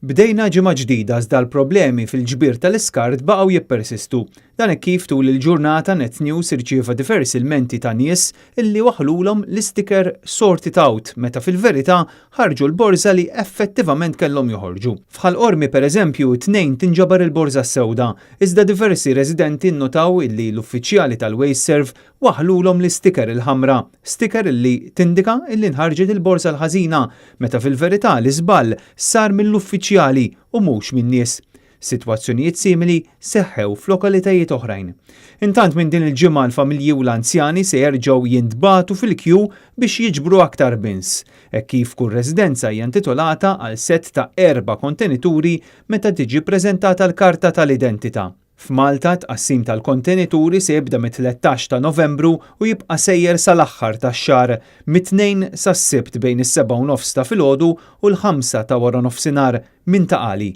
Bdejna ġimgħa ġdida iżda l-problemi fil-ġbir tal-iskart baqgħu jippersistu. Dan hekk kif tul il-ġurnata Net News irċieva diversi lmenti ta' nies illi waħħlulhom l-isticker Sort It Out meta fil-verità ħarġu l-borża li effettivament kellhom joħorġu. F'Ħal Qormi pereżempju t-Tnejn tinġabar il-borża s-sewda, iżda diversi residenti nnotaw illi l-uffiċjali tal-WasteServ Waħħlulhom l-isticker il-ħamra, sticker li tindika illi nħarġet il-borża l-ħażina, meta fil-verità l-iżball sar mill-uffiċjali u mhux min-nies. Sitwazzjonijiet simili seħħew f'lokalitajiet oħrajn. Intant minn din il-ġimgħa l-familji u l-anzjani se jerġgħu jintbagħtu fil-kju biex jiġbru aktar bins, hekk kif kull residenza hija intitolata għal sett ta' erba' kontenituri meta tiġi ppreżentata l-karta tal-identità. F'Malta, t-tqassim tal-kontenituri se jibda mit-13 ta' Novembru u jibqa' sejjer sal-aħħar tax-xahar, mit-Tnejn sas-Sibt bejn is-sebgħa u nofs ta' filgħodu u l-ħamsa ta' waranofsinhar minn Ta' Qali.